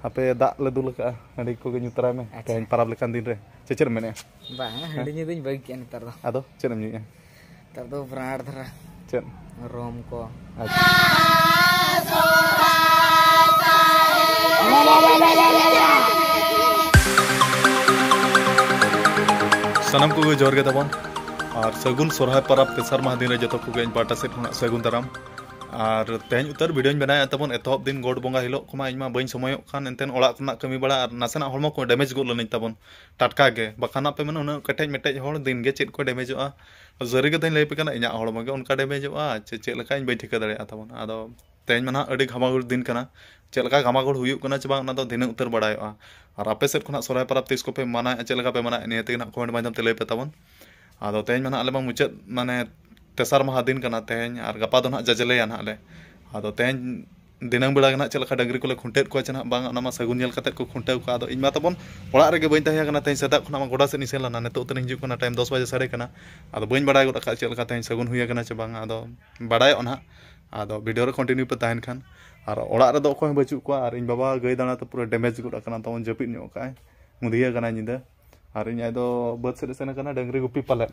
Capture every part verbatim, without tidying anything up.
ᱦᱟᱯᱮ, ᱫᱟᱜ ᱞᱮ ᱫᱩᱞ ᱟᱠᱟᱜᱼᱟ, ᱦᱟᱺᱰᱤ ᱠᱚᱜᱮ ᱧᱩ ᱛᱟᱨᱟᱭ ᱢᱮ᱾ ᱟᱪᱪᱷᱟ᱾ ᱛᱮᱦᱮᱧ ᱯᱟᱨᱟᱵᱽ ᱞᱮᱠᱟᱱ ᱫᱤᱱ ᱨᱮ᱾ ᱪᱮᱫ, ᱪᱮᱫ ᱮᱢ ᱢᱮᱱᱮᱫᱼᱟ? ᱵᱟᱝ, ᱦᱟᱺᱰᱤ ᱧᱩ ᱫᱚᱧ ᱵᱟᱹᱜᱤ ᱠᱮᱜᱼᱟ ᱱᱮᱛᱟᱨ ᱫᱚ᱾ ᱟᱫᱚ ᱪᱮᱫ ᱮᱢ ᱧᱩᱭᱮᱫᱼᱟ? ᱱᱮᱛᱟᱨ ᱫᱚ ᱵᱨᱟᱱᱰ ᱫᱷᱟᱨᱟ᱾ ᱪᱮᱫ? ᱨᱚᱢ ᱠᱚ᱾ ᱟᱪᱪᱷᱟ᱾ ᱥᱟᱱᱟᱢ ᱠᱚᱜᱮ ᱡᱚᱦᱟᱨ ᱜᱮ ᱛᱟᱵᱚᱱ, ᱟᱨ ᱥᱟᱹᱜᱩᱱ ᱥᱚᱨᱦᱟᱭ ᱯᱚᱨᱚᱵᱽ ᱛᱮᱥᱟᱨ ᱢᱟᱦᱟ ᱫᱤᱱ ᱨᱮ ᱡᱚᱛᱚ ᱠᱚᱜᱮ ᱤᱧ ᱯᱟᱦᱴᱟ ᱥᱮᱫ ᱠᱷᱚᱱᱟᱜ ᱥᱟᱹᱜᱩᱱ ᱫᱟᱨᱟᱢ᱾ ᱟᱨ ᱛᱮᱦᱮᱧ ᱩᱛᱟᱹᱨ ᱵᱷᱤᱰᱤᱭᱳᱧ ᱵᱮᱱᱟᱣᱮᱫ ᱛᱟᱵᱚᱱ, ᱮᱛᱚᱦᱚᱵ ᱫᱤᱱ ᱜᱚᱰ ᱵᱚᱸᱜᱟ ᱦᱤᱞᱳᱜ ᱠᱚᱢᱟ ᱤᱧ ᱢᱟ ᱵᱟᱹᱧ ᱥᱚᱢᱚᱭᱚᱜ ᱠᱟᱱ, ᱮᱱᱛᱮᱱ ᱚᱲᱟᱜ ᱠᱚᱨᱮᱱᱟᱜ ᱠᱟᱹᱢᱤ ᱵᱟᱲᱟ ᱟᱨ ᱱᱟᱥᱮᱱᱟᱜ ᱦᱚᱲᱢᱚ ᱠᱚ ᱰᱮᱢᱮᱡᱽ ᱜᱚᱫ ᱞᱮᱱᱟᱹᱧ ᱛᱟᱵᱚᱱ ᱴᱟᱴᱠᱟ ᱜᱮ᱾ ᱵᱟᱠᱷᱟᱱ ᱟᱯᱮ ᱢᱮᱱᱟ ᱩᱱᱟᱹᱜ ᱠᱮᱴᱮᱡ ᱢᱮᱴᱮᱡ ᱦᱚᱲ, ᱫᱤᱱ ᱜᱮ ᱪᱮᱫ ᱠᱚ ᱰᱮᱢᱮᱡᱚᱜᱼᱟ᱾ ᱥᱟᱹᱨᱤ ᱠᱟᱛᱷᱟᱧ ᱞᱟᱹᱭ ᱟᱯᱮ ᱠᱟᱱᱟ, ᱤᱧᱟᱹᱜ ᱦᱚᱲᱢᱚ ᱜᱮ ᱚᱱᱠᱟ ᱰᱮᱢᱮᱡᱚᱜᱼᱟ, ᱪᱮ ᱪᱮᱫ ᱞᱮᱠᱟ ᱤᱧ ᱵᱟᱹᱧ ᱴᱷᱤᱠᱟᱹ ᱫᱟᱲᱮᱭᱟᱜᱼᱟ ᱛᱟᱵᱚᱱ᱾ ᱟᱫᱚ ᱛᱮᱦᱮᱧ ᱢᱟ ᱱᱟᱦᱟᱜ ᱟᱹᱰᱤ ᱜᱷᱟᱢᱟᱜᱷᱩᱲ ᱫᱤᱱ ᱠᱟᱱᱟ᱾ ᱪᱮᱫ ᱞᱮᱠᱟ ᱜᱷᱟᱢᱟᱜᱷᱩᱲ ᱦᱩᱭᱩᱜ ᱠᱟᱱᱟ ᱪᱮ ᱵᱟᱝ, ᱚᱱᱟ ᱫᱚ ᱫᱷᱤᱱᱟᱹᱝ ᱩᱛᱟᱹᱨ ᱵᱟᱲᱟᱭᱚᱜᱼᱟ᱾ ᱟᱨ ᱟᱯᱮ ᱥᱮᱫ ᱠᱷᱚᱱᱟᱜ ᱥᱚᱨᱦᱟᱭ ᱯᱚᱨᱚᱵᱽ ᱛᱤᱥ ᱠᱚᱯᱮ ᱢᱟᱱᱟᱣᱮᱫᱼᱟ, ᱪᱮᱫ ᱞᱮᱠᱟ ᱯᱮ ᱢᱟᱱᱟᱣᱮᱫᱼᱟ, ᱱᱤᱭᱟᱹ ᱛᱮᱜᱮ ᱱᱟᱦᱟᱜ ᱠᱚᱢᱮᱱᱴ ᱢᱟᱫᱽᱫᱷᱚᱢ ᱛᱮ ᱞᱟᱹᱭ ᱯᱮ ᱛᱟᱵᱚᱱ᱾ ᱟᱫᱚ ᱛᱮᱦᱮᱧ ᱢᱟ ᱱᱟᱦᱟᱜ ᱟᱞᱮ ᱢᱟ ᱢᱩᱪᱟᱹᱫ, ᱢᱟᱱᱮ, ᱛᱮᱥᱟᱨ ᱢᱟᱦᱟ ᱫᱤᱱ ᱠᱟᱱᱟ ᱛᱮᱦᱮᱧ, ᱟᱨ ᱜᱟᱯᱟ ᱫᱚ ᱱᱟᱦᱟᱜ ᱡᱟᱡᱽᱞᱮᱭᱟ ᱱᱟᱦᱟᱜ ᱞᱮ᱾ ᱟᱫᱚ ᱛᱮᱦᱮᱧ ᱫᱷᱤᱱᱟᱹᱝ ᱵᱮᱲᱟ ᱜᱮ ᱱᱟᱦᱟᱜ ᱪᱮᱫ ᱞᱮᱠᱟ ᱰᱟᱹᱝᱨᱤ ᱠᱚᱞᱮ ᱠᱷᱩᱱᱴᱟᱹᱣᱮᱫ ᱠᱚᱣᱟ ᱪᱮ ᱱᱟᱦᱟᱜ ᱵᱟᱝ, ᱚᱱᱟ ᱢᱟ ᱥᱟᱹᱜᱩᱱ ᱧᱮᱞ ᱠᱟᱛᱮᱫ ᱠᱚ ᱠᱷᱩᱱᱴᱟᱹᱣ ᱠᱚᱣᱟ᱾ ᱟᱫᱚ ᱤᱧ ᱢᱟ ᱛᱟᱵᱚᱱ ᱚᱲᱟᱜ ᱨᱮᱜᱮ ᱵᱟᱹᱧ ᱛᱟᱦᱮᱸ ᱠᱟᱱᱟ, ᱛᱮᱦᱮᱧ ᱥᱮᱛᱟᱜ ᱠᱷᱚᱱᱟᱜ ᱢᱟ ᱜᱚᱰᱟ ᱥᱮᱫ ᱤᱧ ᱥᱮᱱ ᱞᱮᱱᱟ, ᱱᱤᱛᱚᱜ ᱩᱛᱟᱹᱨ ᱤᱧ ᱦᱤᱡᱩᱜ ᱠᱟᱱᱟ, ᱴᱟᱭᱤᱢ ᱫᱚᱥ ᱵᱟᱡᱮ ᱥᱟᱰᱮ ᱠᱟᱱᱟ᱾ ᱟᱫᱚ ᱵᱟᱹᱧ ᱵᱟᱲᱟᱭ ᱜᱚᱫ ᱟᱠᱟᱫ ᱪᱮᱫ ᱞᱮᱠᱟ ᱛᱮᱦᱮᱧ ᱥᱟᱹᱜᱩᱱ ᱦᱩᱭ ᱟᱠᱟᱱᱟ ᱪᱮ ᱵᱟᱝᱟ, ᱟᱫᱚ ᱵᱟᱲᱟᱭᱚᱜᱼᱟ ᱱᱟᱦᱟᱜ᱾ ᱟᱫᱚ ᱵᱷᱤᱰᱤᱭᱳ ᱨᱮ ᱠᱚᱱᱴᱤᱱᱤᱭᱩ ᱯᱮ ᱛᱟᱦᱮᱱ ᱠᱷᱟᱱ᱾ ᱟᱨ ᱚᱲᱟᱜ ᱨᱮᱫᱚ ᱚᱠᱚᱭ ᱦᱚᱸ ᱵᱟᱹᱪᱩᱜ ᱠᱚᱣᱟ, ᱟᱨ ᱤᱧ ᱵᱟᱵᱟ ᱜᱟᱹᱭ ᱫᱟᱬᱟ ᱛᱮ ᱯᱩᱨᱟᱹ ᱰᱮᱢᱮᱡᱽ ᱜᱚᱫ ᱟᱠᱟᱱᱟ, ᱛᱟᱵᱚᱱ ᱡᱟᱹᱯᱤᱫ ᱧᱚᱜ ᱠᱟᱜᱼᱟᱭ, ᱢᱩᱫᱷᱤᱭᱟᱹ ᱠᱟᱱᱟᱭ ᱧᱤᱫᱟᱹ᱾ ᱟᱨ ᱤᱧ ᱟᱭᱳ ᱫᱚ ᱵᱟᱹᱫᱽ ᱥᱮᱫ ᱮ ᱥᱮᱱ ᱟᱠᱟᱱᱟ ᱰᱟᱹᱝᱨᱤ ᱜᱩᱯᱤ ᱯᱟᱞᱮᱫ᱾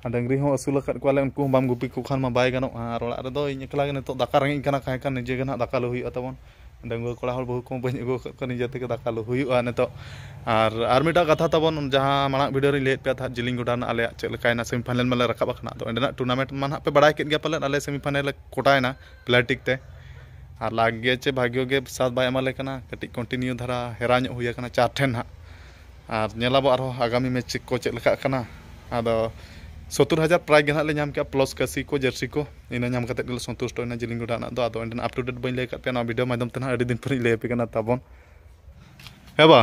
ᱟᱨ ᱰᱟᱹᱝᱨᱤ ᱦᱚᱸ ᱟᱹᱥᱩᱞ ᱟᱠᱟᱫ ᱠᱚᱣᱟᱞᱮ, ᱩᱱᱠᱩ ᱦᱚᱸ ᱵᱟᱢ ᱜᱩᱯᱤ ᱠᱚ ᱠᱷᱟᱱ ᱢᱟ ᱵᱟᱭ ᱜᱟᱱᱚᱜᱼᱟ᱾ ᱟᱨ ᱚᱲᱟᱜ ᱨᱮᱫᱚ ᱤᱧ ᱮᱠᱞᱟ ᱜᱮ ᱱᱤᱛᱚᱜ ᱫᱟᱠᱟ ᱨᱮᱸᱜᱮᱡ ᱤᱧ ᱠᱟᱱᱟ, ᱠᱷᱟᱱ ᱱᱤᱡᱮ ᱜᱮ ᱱᱟᱦᱟᱜ ᱫᱟᱠᱟ ᱞᱩ ᱦᱩᱭᱩᱜᱼᱟ ᱛᱟᱵᱚᱱ᱾ ᱰᱟᱺᱜᱩᱣᱟᱹ ᱠᱚᱲᱟ ᱦᱚᱲ ᱵᱟᱹᱦᱩ ᱠᱚᱦᱚᱸ ᱵᱟᱹᱧ ᱟᱹᱜᱩ ᱟᱠᱟᱫ ᱠᱚᱣᱟ, ᱱᱤᱡᱮ ᱛᱮᱜᱮ ᱫᱟᱠᱟ ᱞᱩ ᱦᱩᱭᱩᱜᱼᱟ ᱱᱤᱛᱚᱜ᱾ ᱟᱨ, ᱟᱨ ᱢᱤᱫᱴᱟᱝ ᱠᱟᱛᱷᱟ ᱛᱟᱵᱚᱱ, ᱡᱟᱦᱟᱸ ᱢᱟᱲᱟᱝ ᱵᱷᱤᱰᱤᱭᱳ ᱨᱤᱧ ᱞᱟᱹᱭᱮᱫ ᱯᱮᱭᱟ ᱛᱟᱦᱮᱸᱫ, ᱡᱤᱞᱤᱧ ᱜᱚᱰᱟ ᱨᱮᱱᱟᱜ ᱟᱞᱮᱭᱟᱜ ᱪᱮᱫ ᱞᱮᱠᱟᱭᱮᱱᱟ, ᱥᱮᱢᱤ ᱯᱷᱟᱭᱱᱟᱞ ᱢᱟᱞᱮ ᱨᱟᱠᱟᱵ ᱟᱠᱟᱱᱟ᱾ ᱟᱫᱚ ᱚᱸᱰᱮᱱᱟᱜ ᱴᱩᱨᱱᱟᱢᱮᱱᱴ ᱢᱟ ᱱᱟᱦᱟᱜ ᱯᱮ ᱵᱟᱲᱟᱭ ᱠᱮᱫ ᱜᱮᱭᱟ ᱯᱟᱞᱮᱫ, ᱟᱞᱮ ᱥᱮᱢᱤ ᱯᱷᱟᱭᱱᱟᱞ ᱞᱮ ᱠᱚᱴᱟᱭᱮᱱᱟ ᱯᱮᱱᱟᱞᱴᱤ ᱛᱮ᱾ ᱟᱨ ᱞᱟᱠ ᱜᱮ ᱪᱮ ᱵᱷᱟᱜᱽᱭᱚ ᱜᱮ ᱥᱟᱛ ᱵᱟᱭ ᱮᱢᱟ ᱞᱮ ᱠᱟᱱᱟ, ᱠᱟᱹᱴᱤᱡ ᱠᱚᱱᱴᱤᱱᱤᱭᱩ ᱫᱷᱟᱨᱟ ᱦᱮᱨᱟ ᱧᱚᱜ ᱦᱩᱭ ᱟᱠᱟᱱᱟ ᱪᱟᱨ ᱴᱷᱮᱱ ᱦᱟᱸᱜ᱾ ᱟᱨ ᱧᱮᱞᱟᱵᱚ ᱟᱨᱦᱚᱸ ᱟᱜᱟᱢᱤ ᱢᱮᱪ ᱪᱮᱫ ᱠᱚ ᱪᱮᱫ ᱞᱮᱠᱟᱜ ᱠᱟᱱᱟ᱾ ᱟᱫᱚ ᱥᱚᱛᱛᱚᱨ ᱦᱟᱡᱟᱨ ᱯᱨᱟᱭᱤᱡᱽ ᱜᱮ ᱱᱟᱦᱟᱜ ᱞᱮ ᱧᱟᱢ ᱠᱮᱜᱼᱟ, ᱯᱞᱟᱥ ᱠᱟᱹᱥᱤ ᱠᱚ, ᱡᱟᱹᱨᱥᱤ ᱠᱚ, ᱤᱱᱟᱹ ᱧᱟᱢ ᱠᱟᱛᱮᱫ ᱜᱮᱞᱮ ᱥᱚᱱᱛᱩᱥᱴᱚᱭᱮᱱᱟ ᱡᱤᱞᱤᱧ ᱜᱚᱰᱟ ᱨᱮᱱᱟᱜ ᱫᱚ᱾ ᱟᱫᱚ ᱚᱸᱰᱮᱱᱟᱜ ᱟᱯ ᱴᱩ ᱰᱮᱴ ᱵᱟᱹᱧ ᱞᱟᱹᱭ ᱟᱠᱟᱫ ᱯᱮᱭᱟ, ᱱᱚᱣᱟ ᱵᱷᱤᱰᱤᱭᱳ ᱢᱟᱫᱽᱫᱷᱚᱢ ᱛᱮ ᱱᱟᱦᱟᱜ ᱟᱹᱰᱤ ᱫᱤᱱ ᱯᱚᱨᱮᱧ ᱞᱟᱹᱭ ᱟᱯᱮ ᱠᱟᱱᱟ ᱛᱟᱵᱚᱱ᱾ ᱦᱮᱸ ᱵᱟ?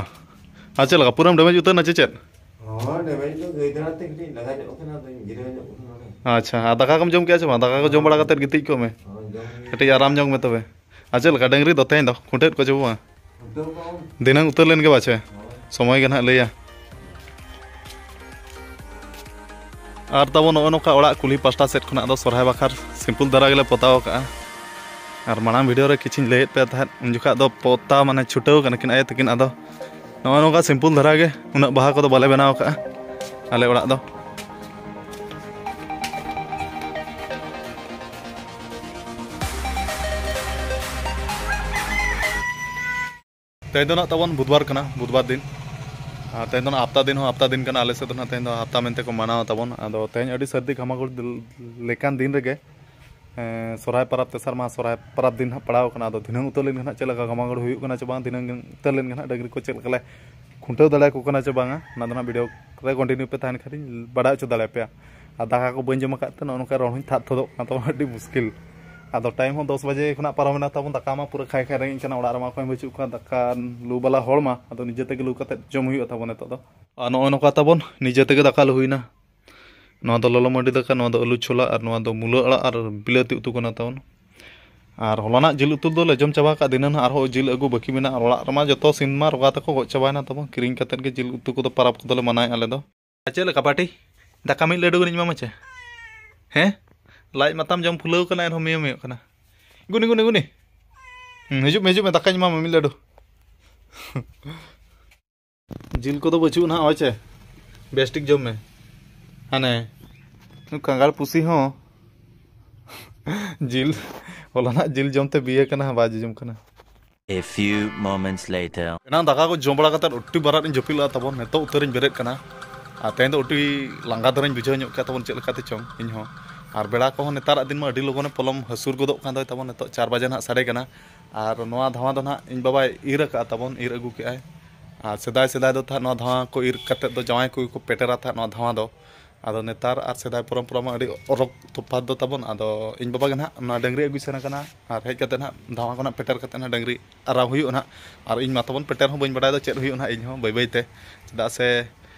ᱟᱨ ᱪᱮᱫ ᱞᱮᱠᱟ, ᱯᱩᱨᱟᱹᱢ ᱰᱮᱢᱮᱡᱽ ᱩᱛᱟᱹᱨ ᱮᱱᱟ ᱪᱮ ᱪᱮᱫ? ᱦᱳᱭ, ᱰᱮᱢᱮᱡᱽ ᱫᱚ ᱜᱟᱹᱭ ᱫᱟᱬᱟ ᱛᱮ ᱠᱟᱹᱴᱤᱡ ᱞᱟᱸᱜᱟ ᱧᱚᱜ ᱠᱟᱱᱟ, ᱟᱫᱚᱧ ᱡᱤᱨᱟᱹᱣ ᱧᱚᱜ ᱠᱟᱱᱟ ᱱᱚᱰᱮ᱾ ᱟᱪᱪᱷᱟ, ᱟᱨ ᱫᱟᱠᱟ ᱠᱚᱢ ᱡᱚᱢ ᱠᱮᱜᱼᱟ ᱪᱮ ᱵᱟᱝ? ᱫᱟᱠᱟ ᱠᱚ ᱡᱚᱢ ᱵᱟᱲᱟ ᱠᱟᱛᱮᱫ ᱜᱤᱛᱤᱡ ᱠᱚᱜ ᱢᱮ᱾ ᱦᱳᱭ, ᱡᱚᱢ ᱜᱮ᱾ ᱠᱟᱹᱴᱤᱡ ᱟᱨᱟᱢ ᱡᱚᱝ ᱢᱮ ᱛᱚᱵᱮ᱾ ᱟᱨ ᱪᱮᱫ ᱞᱮᱠᱟ, ᱰᱟᱹᱝᱨᱤ ᱫᱚ ᱛᱮᱦᱮᱧ ᱫᱚ ᱠᱷᱩᱱᱴᱟᱹᱣᱮᱫ ᱠᱚᱣᱟ ᱪᱮ ᱵᱟᱝ? ᱠᱷᱩᱱᱴᱟᱹᱣ ᱠᱚᱣᱟ ᱵᱚᱱ᱾ ᱫᱷᱤᱱᱟᱹᱝ ᱩᱛᱟᱹᱨ ᱞᱮᱱ ᱜᱮ ᱵᱟᱪᱷᱮ? ᱦᱳᱭ᱾ ᱥᱚᱢᱚᱭ ᱜᱮ ᱱᱟᱦᱟᱜ ᱞᱟᱹᱭᱟ᱾ ᱟᱨ ᱛᱟᱵᱚ ᱱᱚᱜᱼᱚ ᱱᱚᱝᱠᱟ ᱚᱲᱟᱜ ᱠᱩᱞᱦᱤ ᱯᱟᱥᱴᱟ ᱥᱮᱫ ᱠᱷᱚᱱᱟᱜ ᱫᱚ ᱥᱚᱨᱦᱟᱭ ᱵᱟᱠᱷᱟᱨ simple ᱫᱷᱟᱨᱟ ᱜᱮᱞᱮ ᱯᱚᱛᱟᱣ ᱟᱠᱟᱫᱼᱟ᱾ ᱟᱨ ᱢᱟᱲᱟᱝ video ᱨᱮ ᱠᱤᱪᱷᱩᱧ ᱞᱟᱹᱭᱮᱫ ᱯᱮ ᱛᱟᱦᱮᱸᱫ, ᱩᱱ ᱡᱚᱠᱷᱟᱜ ᱫᱚ ᱯᱚᱛᱟᱣ ᱢᱟᱱᱮ ᱪᱷᱩᱴᱟᱹᱣ ᱠᱟᱱᱟ ᱠᱤᱱ ᱟᱭᱳ ᱛᱟᱹᱠᱤᱱ᱾ ᱟᱫᱚ ᱱᱚᱜᱼᱚ ᱱᱚᱝᱠᱟ simple ᱫᱷᱟᱨᱟ ᱜᱮ, ᱩᱱᱟᱹᱜ ᱵᱟᱦᱟ ᱠᱚᱫᱚ ᱵᱟᱞᱮ ᱵᱮᱱᱟᱣ ᱟᱠᱟᱫᱼᱟ ᱟᱞᱮ ᱚᱲᱟᱜ ᱫᱚ᱾ ᱛᱮᱦᱮᱧ ᱫᱚ ᱱᱟᱜ ᱛᱟᱵᱚᱱ ᱵᱩᱫᱷᱵᱟᱨ ᱠᱟᱱᱟ, ᱵᱩᱫᱷᱵᱟᱨ ᱫᱤᱱ᱾ ᱟᱨ ᱛᱮᱦᱮᱧ ᱫᱚ ᱱᱟᱜ ᱦᱟᱯᱛᱟ ᱫᱤᱱ ᱦᱚᱸ ᱦᱟᱯᱛᱟ ᱫᱤᱱ ᱠᱟᱱᱟ, ᱟᱞᱮ ᱥᱮᱫ ᱫᱚ ᱱᱟᱜ ᱛᱮᱦᱮᱧ ᱫᱚ ᱦᱟᱯᱛᱟ ᱢᱮᱱᱛᱮ ᱠᱚ ᱢᱟᱱᱟᱣᱟ ᱛᱟᱵᱚᱱ᱾ ᱟᱫᱚ ᱛᱮᱦᱮᱧ ᱟᱹᱰᱤ ᱥᱟᱹᱨᱫᱤ ᱜᱷᱟᱢᱟᱜᱷᱩᱲ ᱫᱤᱞ-, ᱞᱮᱠᱟᱱ ᱫᱤᱱ ᱨᱮᱜᱮ, ᱮᱸ, ᱥᱚᱨᱦᱟᱭ ᱯᱟᱨᱟᱵᱽ, ᱛᱮᱥᱟᱨ ᱢᱟᱦᱟ ᱥᱚᱨᱦᱟᱭ ᱯᱟᱨᱟᱵᱽ ᱫᱤᱱ ᱦᱟᱸᱜ ᱯᱟᱲᱟᱣ ᱠᱟᱱᱟ᱾ ᱟᱫᱚ ᱫᱷᱤᱱᱟᱹᱝ ᱩᱛᱟᱹᱨ ᱞᱮᱱᱠᱷᱟᱱ ᱦᱟᱸᱜ ᱪᱮᱫ ᱞᱮᱠᱟ ᱜᱷᱟᱢᱟᱜᱷᱩᱲ ᱦᱩᱭᱩᱜ ᱠᱟᱱᱟ ᱪᱮ ᱵᱟᱝ, ᱫᱷᱤᱱᱟᱹᱝ ᱩᱛᱟᱹᱨ ᱞᱮᱱᱠᱷᱟᱱ ᱦᱟᱸᱜ ᱰᱟᱹᱝᱨᱤ ᱠᱚ ᱪᱮᱫ ᱞᱮᱠᱟ ᱞᱮ ᱠᱷᱩᱱᱴᱟᱹᱣ ᱫᱟᱲᱮᱭᱟᱠᱚ ᱠᱟᱱᱟ ᱪᱮ ᱵᱟᱝᱟ, ᱚᱱᱟ ᱫᱚ ᱱᱟᱜ video ᱨᱮ continue ᱯᱮ ᱛᱟᱦᱮᱱ ᱠᱷᱟᱱ ᱤᱧ ᱵᱟᱰᱟᱭ ᱦᱚᱪᱚ ᱫᱟᱲᱮᱭᱟᱯᱮᱭᱟ᱾ ᱟᱨ ᱫᱟᱠᱟ ᱠᱚ ᱵᱟᱹᱧ ᱡᱚᱢ ᱟᱠᱟᱫ ᱛᱮ ᱱᱚᱜᱼᱚ ᱱᱚᱝᱠᱟ ᱨᱚᱲ ᱦᱚᱸᱧ ᱛᱷᱟᱫ ᱛᱷᱚᱫᱚᱜ ᱠᱟᱱᱟ ᱛᱟᱵᱚᱱ, ᱟᱹᱰᱤ ᱢᱩᱥᱠᱤᱞ᱾ ᱟᱫᱚ time ᱦᱚᱸ ᱫᱚᱥ ᱵᱟᱡᱮ ᱠᱷᱚᱱᱟᱜ ᱯᱟᱨᱚᱢᱮᱱᱟ ᱛᱟᱵᱚᱱ, ᱫᱟᱠᱟ ᱢᱟ ᱯᱩᱨᱟᱹ ᱠᱷᱟᱭ ᱠᱷᱟᱭ ᱨᱮᱸᱜᱮᱡ ᱠᱟᱱᱟ, ᱚᱲᱟᱜ ᱨᱮᱢᱟ ᱚᱠᱚᱭ ᱦᱚᱸ ᱵᱟᱹᱪᱩᱜ ᱠᱚᱣᱟ, ᱫᱟᱠᱟ ᱞᱩ ᱵᱟᱞᱟ ᱦᱚᱲ ᱢᱟ, ᱟᱫᱚ ᱱᱤᱡᱮ ᱛᱮᱜᱮ ᱞᱩ ᱠᱟᱛᱮᱫ ᱡᱚᱢ ᱦᱩᱭᱩᱜᱼᱟ ᱛᱟᱵᱚᱱ ᱱᱤᱛᱚᱜ ᱫᱚ᱾ ᱟᱨ ᱱᱚᱜᱼᱚᱭ ᱱᱚᱝᱠᱟ ᱛᱟᱵᱚᱱ ᱱᱤᱡᱮ ᱛᱮᱜᱮ ᱫᱟᱠᱟ ᱞᱩ ᱦᱩᱭᱱᱟ᱾ ᱱᱚᱣᱟ ᱫᱚ ᱞᱚᱞᱚ ᱢᱟᱹᱰᱤ ᱫᱟᱠᱟ, ᱱᱚᱣᱟ ᱫᱚ ᱟᱹᱞᱩ ᱪᱷᱳᱞᱟ, ᱟᱨ ᱱᱚᱣᱟ ᱫᱚ ᱢᱩᱞᱟᱹ ᱟᱲᱟᱜ ᱟᱨ ᱵᱤᱞᱟᱹᱛᱤ ᱩᱛᱩ ᱠᱟᱱᱟ ᱛᱟᱵᱚᱱ᱾ ᱟᱨ ᱦᱚᱞᱟᱱᱟᱜ ᱡᱤᱞ ᱩᱛᱩ ᱫᱚᱞᱮ ᱡᱚᱢ ᱪᱟᱵᱟ ᱠᱟᱜ, ᱫᱷᱤᱱᱟᱹᱱ ᱦᱟᱸᱜ ᱟᱨᱦᱚᱸ ᱡᱤᱞ ᱟᱹᱜᱩ ᱵᱟᱹᱠᱤ ᱢᱮᱱᱟᱜᱼᱟ᱾ ᱟᱨ ᱚᱲᱟᱜ ᱨᱮᱢᱟ ᱡᱚᱛᱚ ᱥᱤᱢ ᱢᱟ ᱨᱚᱜᱟ ᱛᱟᱠᱚ ᱜᱚᱡ ᱪᱟᱵᱟᱭᱮᱱᱟ ᱛᱟᱵᱚᱱ, ᱠᱤᱨᱤᱧ ᱠᱟᱛᱮᱫ ᱜᱮ ᱡᱤᱞ ᱩᱛᱩ ᱠᱚᱫᱚ ᱯᱟᱨᱟᱵᱽ ᱠᱚᱫᱚᱞᱮ ᱢᱟᱱᱟᱣᱮᱫᱼᱟ ᱟᱞᱮ ᱫᱚ᱾ ᱟᱨ ᱪᱮᱫ ᱞᱮᱠᱟ ᱯᱟᱴᱤ? ᱫᱟᱠᱟ ᱢᱤᱫ ᱞᱟᱹᱰᱩ ᱜᱟᱱᱤᱧ ᱮᱢᱟᱢᱟ ᱪᱮ? ᱦᱮᱸ? ᱞᱟᱡ ᱢᱟᱛᱟᱢ ᱡᱚᱢ ᱯᱷᱩᱞᱟᱹᱣ ᱠᱟᱱᱟ, ᱮᱱᱦᱚᱸ ᱢᱤᱭᱟᱹ ᱢᱤᱭᱟᱹᱜ ᱠᱟᱱᱟ᱾ ᱜᱩᱱᱤ, ᱜᱩᱱᱤ, ᱜᱩᱱᱤ᱾ ᱦᱩᱸ, ᱦᱤᱡᱩᱜ ᱢᱮ, ᱦᱤᱡᱩᱜ ᱢᱮ, ᱫᱟᱠᱟᱧ ᱮᱢᱟᱢᱟ ᱢᱤᱫ ᱞᱟᱹᱰᱩ᱾ ᱡᱤᱞ ᱠᱚᱫᱚ ᱵᱟᱹᱪᱩᱜ ᱱᱟᱦᱟᱜ, ᱦᱳᱭ ᱪᱮ? ᱵᱮᱥ ᱴᱷᱤᱠ ᱡᱚᱢ ᱢᱮ᱾ ᱦᱟᱱᱮ, ᱱᱩᱭ ᱠᱟᱸᱜᱟᱲ ᱯᱩᱥᱤ ᱦᱚᱸ ᱡᱤᱞ, ᱦᱚᱞᱟᱱᱟᱜ ᱡᱤᱞ ᱡᱚᱢᱛᱮ ᱵᱤᱭᱮ ᱠᱟᱱᱟ, ᱵᱟᱭ ᱡᱚᱡᱚᱢ ᱠᱟᱱᱟ᱾ A few moments later. ᱮᱱᱟᱝ ᱫᱟᱠᱟ ᱠᱚ ᱡᱚᱢ ᱵᱟᱲᱟ ᱠᱟᱛᱮᱫ ᱟᱹᱰᱤ ᱵᱟᱨᱟᱫ ᱤᱧ ᱡᱟᱹᱯᱤᱫ ᱞᱮᱫᱼᱟ ᱛᱟᱵᱚᱱ, ᱱᱤᱛᱚᱜ ᱩᱛᱟᱹᱨᱤᱧ ᱵᱮᱨᱮᱫ ᱠᱟᱱᱟ᱾ ᱟᱨ ᱛᱮᱦᱮᱧ ᱫᱚ ᱟᱹᱰᱤ ᱞᱟᱸᱜᱟ ᱫᱷᱟᱨᱟᱧ ᱵᱩᱡᱷᱟᱹᱣ ᱧᱚᱜ ᱠᱮᱫᱼᱟ ᱛᱟᱵᱚᱱ, ᱪᱮᱫ ᱞᱮᱠᱟᱛᱮ ᱪᱚᱝ ᱤᱧ ᱦᱚᱸ᱾ ᱟᱨ ᱵᱮᱲᱟ ᱠᱚᱦᱚᱸ ᱱᱮᱛᱟᱨᱟᱜ ᱫᱤᱱ ᱢᱟ ᱟᱹᱰᱤ ᱞᱚᱜᱚᱱᱮ ᱯᱚᱞᱚᱢ ᱦᱟᱹᱥᱩᱨ ᱜᱚᱫᱚᱜ ᱠᱟᱱ ᱫᱚᱭ ᱛᱟᱵᱚᱱ, ᱱᱤᱛᱚᱜ ᱪᱟᱨ ᱵᱟᱡᱮ ᱱᱟᱦᱟᱜ ᱥᱟᱰᱮ ᱠᱟᱱᱟ᱾ ᱟᱨ ᱱᱚᱣᱟ ᱫᱷᱟᱣᱟ ᱫᱚ ᱱᱟᱦᱟᱜ ᱤᱧ ᱵᱟᱵᱟᱭ ᱤᱨ ᱟᱠᱟᱫᱼᱟ ᱛᱟᱵᱚᱱ, ᱤᱨ ᱟᱹᱜᱩ ᱠᱮᱫᱼᱟᱭ᱾ ᱟᱨ ᱥᱮᱫᱟᱭ, ᱥᱮᱫᱟᱭ ᱫᱚ ᱛᱟᱦᱮᱸᱫ ᱱᱚᱣᱟ ᱫᱷᱟᱣᱟ ᱠᱚ ᱤᱨ ᱠᱟᱛᱮᱫ ᱫᱚ ᱡᱟᱶᱟᱭ ᱠᱚᱜᱮ ᱠᱚ ᱯᱮᱴᱮᱨᱟ ᱛᱟᱦᱮᱸᱫ ᱱᱚᱣᱟ ᱫᱷᱟᱣᱟ ᱫᱚ᱾ ᱟᱫᱚ ᱱᱮᱛᱟᱨ ᱟᱨ ᱥᱮᱫᱟᱭ ᱯᱚᱨᱚᱢᱯᱚᱨᱟ ᱢᱟ ᱟᱹᱰᱤ ᱚᱨᱚᱠ ᱛᱚᱯᱷᱟᱛ ᱫᱚ ᱛᱟᱵᱚᱱ᱾ ᱟᱫᱚ ᱤᱧ ᱵᱟᱵᱟ ᱜᱮ ᱱᱟᱦᱟᱜ ᱱᱚᱣᱟ ᱰᱟᱹᱝᱨᱤ ᱟᱹᱜᱩᱭ ᱥᱮᱱ ᱟᱠᱟᱱᱟ, ᱟᱨ ᱦᱮᱡ ᱠᱟᱛᱮᱫ ᱱᱟᱦᱟᱜ ᱫᱷᱟᱣᱟ ᱠᱷᱚᱱᱟᱜ ᱯᱮᱴᱮᱨ ᱠᱟᱛᱮᱫ ᱱᱟᱦᱟᱜ ᱰᱟᱹᱝᱨᱤ ᱟᱨᱟᱣ ᱦᱩᱭᱩᱜᱼᱟ ᱱᱟᱦᱟᱜ᱾ ᱟᱨ ᱤᱧ ᱢᱟ ᱛᱟᱵᱚᱱ ᱯᱮᱴᱮᱨ ᱦᱚᱸ ᱵᱟᱹᱧ ᱵᱟᱰᱟᱭ ᱫᱚ ᱪᱮᱫ ᱦᱩᱭᱩᱜᱼᱟ ᱱᱟᱦᱟᱜ ᱤᱧ ᱦᱚᱸ ᱵᱟᱹᱭ ᱵᱟᱹᱭ ᱛᱮ, ᱪᱮᱫᱟᱜ ᱥᱮ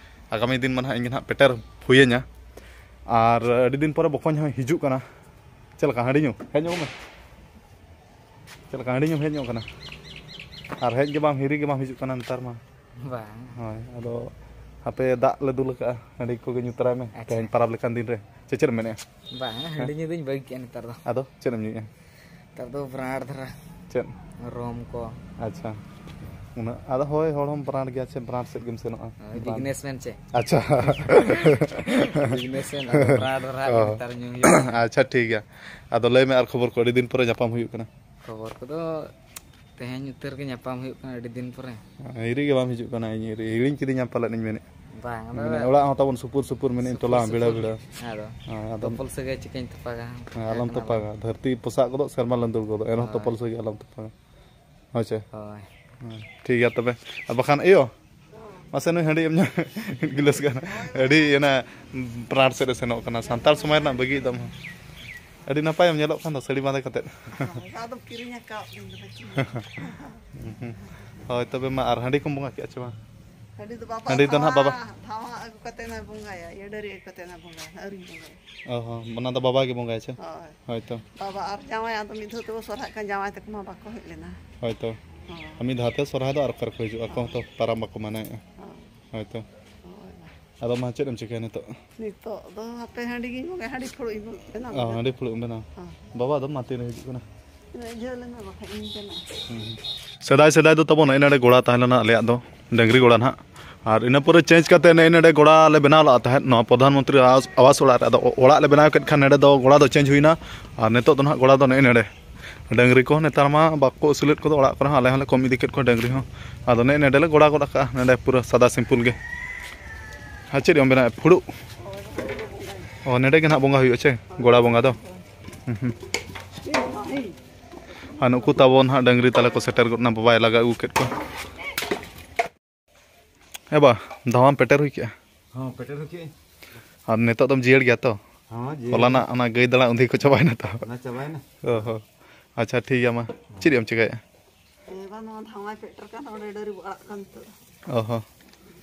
ᱟᱜᱟᱢᱤ ᱫᱤᱱ ᱢᱟ ᱱᱟᱦᱟᱜ ᱤᱧ ᱜᱮ ᱱᱟᱦᱟᱜ ᱯᱮᱴᱮᱨ ᱦᱩᱭᱟᱹᱧᱟ᱾ ᱟᱨ ᱟᱹᱰᱤ ᱫᱤᱱ ᱯᱚᱨᱮ ᱵᱚᱠᱚᱧ ᱦᱚᱸᱭ ᱦᱤᱡᱩᱜ ᱠᱟᱱᱟ᱾ ᱪᱮᱫ ᱞᱮᱠᱟ, ᱦᱟᱺᱰᱤ ᱧᱩ? ᱦᱮᱡ ᱧᱚᱜᱚᱜ ᱢᱮ᱾ ᱪᱮᱫ ᱞᱮᱠᱟ, ᱦᱟᱺᱰᱤ ᱧᱩᱢ ᱦᱮᱡ ᱧᱚᱜ ᱠᱟᱱᱟ? ᱟᱨ ᱦᱮᱡ ᱜᱮ ᱵᱟᱢ, ᱦᱤᱨᱤ ᱜᱮ ᱵᱟᱢ ᱦᱤᱡᱩᱜ ᱠᱟᱱᱟ ᱱᱮᱛᱟᱨ ᱢᱟ᱾ ᱵᱟᱝ᱾ ᱦᱳᱭ, ᱟᱫᱚ ᱦᱟᱯᱮ, ᱫᱟᱜ ᱞᱮ ᱫᱩᱞ ᱟᱠᱟᱜᱼᱟ, ᱦᱟᱺᱰᱤ ᱠᱚᱜᱮ ᱧᱩ ᱛᱚᱨᱟᱭ ᱢᱮ᱾ ᱟᱪᱪᱷᱟ᱾ ᱛᱮᱦᱮᱧ ᱯᱟᱨᱟᱵᱽ ᱞᱮᱠᱟᱱ ᱫᱤᱱ ᱨᱮ᱾ ᱪᱮ ᱪᱮᱫ ᱮᱢ ᱢᱮᱱᱮᱫᱼᱟ? ᱵᱟᱝ, ᱦᱟᱺᱰᱤ ᱧᱩ ᱫᱚᱧ ᱵᱟᱹᱜᱤ ᱠᱮᱫᱼᱟ ᱱᱮᱛᱟᱨ ᱫᱚ᱾ ᱟᱫᱚ ᱪᱮᱫ ᱮᱢ ᱧᱩᱭᱮᱫᱼᱟ? ᱱᱮᱛᱟᱨ ᱫᱚ ᱵᱨᱟᱱᱰ ᱫᱷᱟᱨᱟ᱾ ᱪᱮᱫ? ᱨᱚᱢ ᱠᱚ᱾ ᱟᱪᱪᱷᱟ᱾ ᱩᱱᱟᱹᱜ, ᱟᱫᱚ ᱦᱳᱭ, ᱦᱚᱲ ᱦᱚᱸᱢ ᱵᱨᱟᱱᱰ ᱜᱮᱭᱟ, ᱪᱮ ᱵᱨᱟᱱᱰ ᱥᱮᱫ ᱜᱮᱢ ᱥᱮᱱᱚᱜᱼᱟ? ᱦᱳᱭ, ᱵᱨᱟᱱᱰ᱾ ᱵᱤᱡᱽᱱᱮᱥ ᱢᱮᱱ ᱪᱮ? ᱟᱪᱪᱷᱟ᱾ ᱵᱤᱡᱽᱱᱮᱥ ᱢᱮᱱ, ᱟᱫᱚ ᱚ᱾ ᱵᱨᱟᱱᱰ ᱫᱷᱟᱨᱟ ᱚ᱾ ᱱᱮᱛᱟᱨ ᱧᱩ ᱦᱩᱭᱩᱜᱼᱟ᱾ ᱟᱪᱪᱷᱟ, ᱴᱷᱤᱠ ᱜᱮᱭᱟ᱾ ᱟᱫᱚ ᱞᱟᱹᱭ ᱢᱮ, ᱟᱨ ᱠᱷᱚᱵᱚᱨ ᱠᱚ? ᱟᱹᱰᱤ ᱫᱤᱱ ᱯᱚᱨᱮ ᱧᱟᱯᱟᱢ ᱦᱩᱭᱩᱜ ᱠᱟᱱᱟ᱾ ᱠᱷᱚᱵᱚᱨ ᱠᱚᱫᱚ ᱛᱮᱦᱮᱧ ᱩᱛᱟᱹᱨ ᱜᱮ ᱧᱟᱯᱟᱢ ᱦᱩᱭᱩᱜ ᱠᱟᱱᱟ, ᱟᱹᱰᱤ ᱫᱤᱱ ᱯᱚᱨᱮ᱾ ᱦᱤᱨᱤ ᱜᱮ ᱵᱟᱢ ᱦᱤᱡᱩᱜ ᱠᱟᱱᱟ, ᱤᱧ ᱦᱤᱨᱤ-, ᱦᱤᱲᱤᱧ ᱠᱤᱫᱤᱧᱟᱢ ᱯᱟᱞᱮᱫ ᱤᱧ ᱢᱮᱱᱮᱫ᱾ ᱵᱟᱝ, ᱟᱫᱚ ᱢᱟᱱᱮ ᱚᱲᱟᱜ ᱦᱚᱸ ᱛᱟᱵᱚᱱ ᱥᱩᱯᱩᱨ ᱥᱩᱯᱩᱨ, ᱢᱮᱱᱮᱫ ᱥᱩᱯᱩᱨ ᱴᱚᱞᱟ ᱵᱷᱤᱲᱟᱹ ᱥᱩᱯᱩᱨ᱾ ᱵᱷᱤᱲᱟᱹ᱾ ᱟᱫᱚ ᱦᱮᱸ, ᱟᱫᱚ ᱛᱚᱯᱚᱞ ᱥᱟᱹᱜᱟᱹᱭ ᱪᱤᱠᱟᱹᱧ ᱛᱚᱯᱟᱜᱟ? ᱦᱮᱸ, ᱟᱞᱚᱢ ᱠᱟᱱᱟ ᱵᱚᱱ᱾ ᱛᱚᱯᱟᱜᱟ, ᱫᱷᱟᱹᱨᱛᱤ ᱯᱚᱥᱟᱜ ᱜᱚᱫᱚᱜ, ᱥᱮᱨᱢᱟ ᱞᱟᱸᱫᱩᱲ ᱜᱚᱫᱚᱜ, ᱮᱱ ᱨᱮᱦᱚᱸ ᱦᱳᱭ᱾ ᱛᱚᱯᱚᱞ ᱥᱟᱹᱜᱟᱹᱭ ᱟᱞᱚᱢ ᱛᱚᱯᱟᱜᱟ᱾ ᱦᱳᱭ ᱥᱮ? ᱦᱳᱭ᱾ ᱦᱮᱸ, ᱴᱷᱤᱠ ᱜᱮᱭᱟ ᱛᱚᱵᱮ᱾ ᱟᱨ ᱵᱟᱠᱷᱟᱱ ᱤᱭᱟᱹ, ᱢᱟᱥᱮ ᱱᱩᱭ ᱦᱟᱺᱰᱤ ᱮᱢ ᱧᱩ ᱢᱤᱫ ᱜᱤᱞᱟᱹᱥ ᱜᱟᱱ᱾ ᱟᱹᱰᱤ ᱚᱱᱟ ᱯᱨᱟᱱᱴ ᱥᱮᱫ ᱮ ᱥᱮᱱᱚᱜ ᱠᱟᱱᱟ᱾ ᱥᱟᱱᱛᱟᱲ ᱥᱚᱢᱟᱡᱽ ᱨᱮᱱᱟᱜ ᱵᱟᱹᱜᱤ ᱫᱟᱢ ᱦᱚᱸ᱾ ᱟᱹᱰᱤ ᱱᱟᱯᱟᱭᱮᱢ ᱧᱮᱞᱚᱜ ᱠᱟᱱ ᱫᱚ ᱥᱟᱹᱲᱤ ᱵᱟᱸᱫᱮ ᱠᱟᱛᱮᱫ᱾ ᱦᱳᱭ, ᱟᱫᱚᱢ ᱠᱤᱨᱤᱧ ᱟᱠᱟᱫ ᱫᱤᱱ ᱫᱚ ᱵᱟᱹᱪᱩᱜ᱾ ᱦᱳᱭ, ᱛᱚᱵᱮ ᱢᱟ, ᱟᱨ ᱦᱟᱺᱰᱤ ᱠᱚᱢ ᱵᱚᱸᱜᱟ ᱠᱮᱜᱼᱟ ᱪᱮ ᱵᱟᱝ? ᱦᱟᱺᱰᱤ ᱫᱚ ᱵᱟᱵᱟ ᱦᱟᱺᱰᱤ ᱫᱚ ᱱᱟᱦᱟᱜ ᱵᱟᱵᱟ᱾ ᱫᱷᱟᱣᱟ, ᱫᱷᱟᱣᱟ ᱟᱹᱜᱩ ᱠᱟᱛᱮ ᱱᱟᱜ ᱵᱚᱸᱜᱟᱭᱟ, ᱤᱭᱟᱹ ᱰᱟᱹᱨᱤ ᱟᱹᱜᱩ ᱠᱟᱛᱮ ᱱᱟᱜ ᱵᱚᱸᱜᱟᱭᱟ, ᱟᱹᱣᱨᱤᱧ ᱵᱚᱸᱜᱟᱭᱟ᱾ ᱚ ᱦᱚᱸ, ᱚᱱᱟ ᱫᱚ ᱵᱟᱵᱟ ᱜᱮ ᱵᱚᱸᱜᱟᱭᱟ ᱪᱮ? ᱦᱳᱭ᱾ ᱦᱳᱭ ᱛᱚ᱾ ᱵᱟᱵᱟ ᱟᱨ ᱡᱟᱶᱟᱭ ᱟᱫᱚ ᱢᱤᱫ ᱫᱷᱟᱣ ᱛᱮᱵᱚ ᱥᱚᱨᱦᱟᱜ ᱠᱟᱱ, ᱡᱟᱶᱟᱭ ᱛᱟᱠᱚ ᱢᱟ ᱵᱟᱠᱚ ᱦᱮᱡ ᱞᱮᱱᱟ᱾ ᱦᱳᱭ ᱛᱚ᱾ ᱦᱳᱭ᱾ ᱟᱨ ᱢᱤᱫ ᱫᱷᱟᱣ ᱛᱮ ᱥᱚᱨᱦᱟᱭ ᱫᱚ ᱟᱨ ᱚᱠᱟ ᱨᱮᱠᱚ ᱦᱤᱡᱩᱜᱼᱟ? ᱟᱠᱚ ᱦᱚᱸᱛᱚ ᱯᱟᱨᱟᱵᱽ ᱵᱟᱠᱚ ᱢᱟᱱᱟᱣᱮᱫᱼᱟ᱾ ᱦᱳᱭ᱾ ᱦᱳᱭ ᱛᱚ᱾ ᱦᱳᱭ᱾ ᱟᱫᱚ ᱢᱟ, ᱪᱮᱫ ᱮᱢ ᱪᱤᱠᱟᱹᱭᱟ ᱱᱤᱛᱚᱜ? ᱱᱤᱛᱚᱜ ᱫᱚ ᱦᱟᱯᱮ ᱦᱟᱺᱰᱤ ᱜᱤᱧ ᱵᱚᱸᱜᱟᱭᱟ, ᱦᱟᱺᱰᱤ ᱯᱷᱩᱲᱩᱜ ᱤᱧ ᱵᱮᱱᱟᱣ ᱚ, ᱠᱮᱫᱟ᱾ ᱦᱟᱺᱰᱤ ᱯᱷᱩᱲᱩᱜ ᱮᱢ ᱵᱮᱱᱟᱣᱟ? ᱦᱮᱸ᱾ ᱵᱟᱵᱟ ᱫᱚ ᱢᱟ ᱛᱤᱨᱮ ᱦᱤᱡᱩᱜ ᱠᱟᱱᱟ? ᱩᱱᱟᱹᱜ ᱡᱷᱟᱹᱞ ᱮᱱᱟ, ᱵᱟᱠᱷᱟᱡ ᱤᱧ ᱪᱟᱞᱟᱜᱼᱟ᱾ ᱦᱩᱸ᱾ ᱥᱮᱫᱟᱭ, ᱥᱮᱫᱟᱭ ᱫᱚ ᱛᱟᱵᱚᱱ ᱱᱮᱜᱼᱮ ᱱᱚᱰᱮ ᱜᱚᱲᱟ ᱛᱟᱦᱮᱸ ᱞᱮᱱᱟ ᱟᱞᱮᱭᱟᱜ ᱫᱚ, ᱰᱟᱹᱝᱨᱤ ᱜᱚᱲᱟ ᱱᱟᱦᱟᱜ᱾ ᱟᱨ ᱤᱱᱟᱹ ᱯᱚᱨᱮ ᱪᱮᱧᱡᱽ ᱠᱟᱛᱮ ᱱᱮᱜᱼᱮ ᱱᱚᱰᱮ ᱜᱚᱲᱟ ᱞᱮ ᱵᱮᱱᱟᱣ ᱞᱟᱜᱼᱟ ᱛᱟᱦᱮᱸᱫ, ᱱᱚᱣᱟ ᱯᱨᱚᱫᱷᱟᱱ ᱢᱚᱱᱛᱨᱤ ᱟᱣᱟᱥ, ᱟᱣᱟᱥ ᱚᱲᱟᱜ ᱨᱮ᱾ ᱟᱫᱚ ᱚᱲᱟᱜ ᱞᱮ ᱵᱮᱱᱟᱣ ᱠᱮᱫ ᱠᱷᱟᱱ ᱱᱚᱰᱮ ᱫᱚ ᱜᱚᱲᱟ ᱫᱚ ᱪᱮᱧᱡᱽ ᱦᱩᱭᱱᱟ᱾ ᱟᱨ ᱱᱤᱛᱚᱜ ᱫᱚ ᱱᱟᱦᱟᱜ ᱜᱚᱲᱟ ᱫᱚ ᱱᱮᱜᱼᱮ ᱱᱚᱰᱮ᱾ ᱰᱟᱹᱝᱨᱤ ᱠᱚᱦᱚᱸ ᱱᱮᱛᱟᱨ ᱢᱟ ᱵᱟᱠᱚ ᱟᱹᱥᱩᱞᱮᱫ ᱠᱚᱫᱚ ᱚᱲᱟᱜ ᱠᱚᱨᱮ ᱦᱚᱸ, ᱟᱞᱮ ᱦᱚᱸᱞᱮ ᱠᱚᱢ ᱤᱫᱤ ᱠᱮᱫ ᱠᱚᱣᱟ ᱰᱟᱹᱝᱨᱤ ᱦᱚᱸ᱾ ᱟᱫᱚ ᱱᱮᱜᱼᱮ ᱱᱚᱰᱮ ᱞᱮ ᱜᱚᱲᱟ ᱜᱚᱫ ᱟᱠᱟᱜᱼᱟ, ᱱᱚᱰᱮ ᱯᱩᱨᱟᱹ ᱥᱟᱫᱟ ᱥᱤᱢᱯᱩᱞ ᱜᱮ᱾ ᱟᱨ ᱪᱮᱫ ᱮᱢ ᱵᱮᱱᱟᱣᱮᱫ? ᱯᱷᱩᱲᱩᱜ? ᱚ, ᱱᱚᱰᱮ ᱜᱮ ᱱᱟᱦᱟᱜ ᱵᱚᱸᱜᱟ ᱦᱩᱭᱩᱜᱼᱟ ᱪᱮ? ᱜᱚᱲᱟ ᱵᱚᱸᱜᱟ ᱫᱚ? ᱦᱩᱸ, ᱦᱩᱸ᱾ ᱟᱨ ᱱᱩᱠᱩ ᱛᱟᱵᱚ ᱱᱟᱦᱟᱜ ᱰᱟᱹᱝᱨᱤ ᱛᱟᱞᱮ ᱠᱚ ᱥᱮᱴᱮᱨ ᱜᱚᱫ ᱮᱱᱟ, ᱵᱟᱵᱟᱭ ᱞᱟᱜᱟ ᱟᱹᱜᱩ ᱠᱮᱫ ᱠᱚᱣᱟ᱾ ᱮ ᱵᱟ, ᱫᱷᱟᱣᱟᱢ ᱯᱮᱴᱮᱨ ᱦᱩᱭ ᱠᱮᱜᱼᱟ? ᱦᱚᱸ, ᱯᱮᱴᱮᱨ ᱦᱩᱭ ᱠᱮᱜᱼᱟᱹᱧ᱾ ᱟᱨ ᱱᱤᱛᱚᱜ ᱫᱚᱢ ᱡᱤᱭᱟᱹᱲ ᱜᱮᱭᱟ ᱛᱚ? ᱦᱚᱸ, ᱡᱤᱭᱟᱹᱲ ᱦᱚᱞᱟᱱᱟᱜ ᱜᱮ᱾ ᱚᱱᱟ ᱜᱟᱹᱭ ᱫᱟᱬᱟ ᱩᱱᱫᱷᱤ ᱠᱚ ᱪᱟᱵᱟᱭᱮᱱᱟ ᱛᱚ? ᱚᱱᱟ ᱪᱟᱵᱟᱭᱮᱱᱟ᱾ ᱚ ᱦᱚᱸ᱾ ᱟᱪᱪᱷᱟ, ᱴᱷᱤᱠ ᱜᱮᱭᱟ ᱢᱟ᱾ ᱪᱮᱫ ᱮᱢ ᱪᱤᱠᱟᱹᱭᱮᱫᱼᱟ? ᱮ ᱵᱟ, ᱱᱚᱣᱟ ᱫᱷᱟᱣᱟᱭ ᱯᱮᱴᱮᱨ ᱠᱟᱱ, ᱚᱸᱰᱮ ᱰᱟᱹᱨ ᱵᱚ ᱟᱲᱟᱜ ᱠᱟᱱ ᱱᱤᱛᱚᱜ᱾ ᱚ ᱦᱚᱸ᱾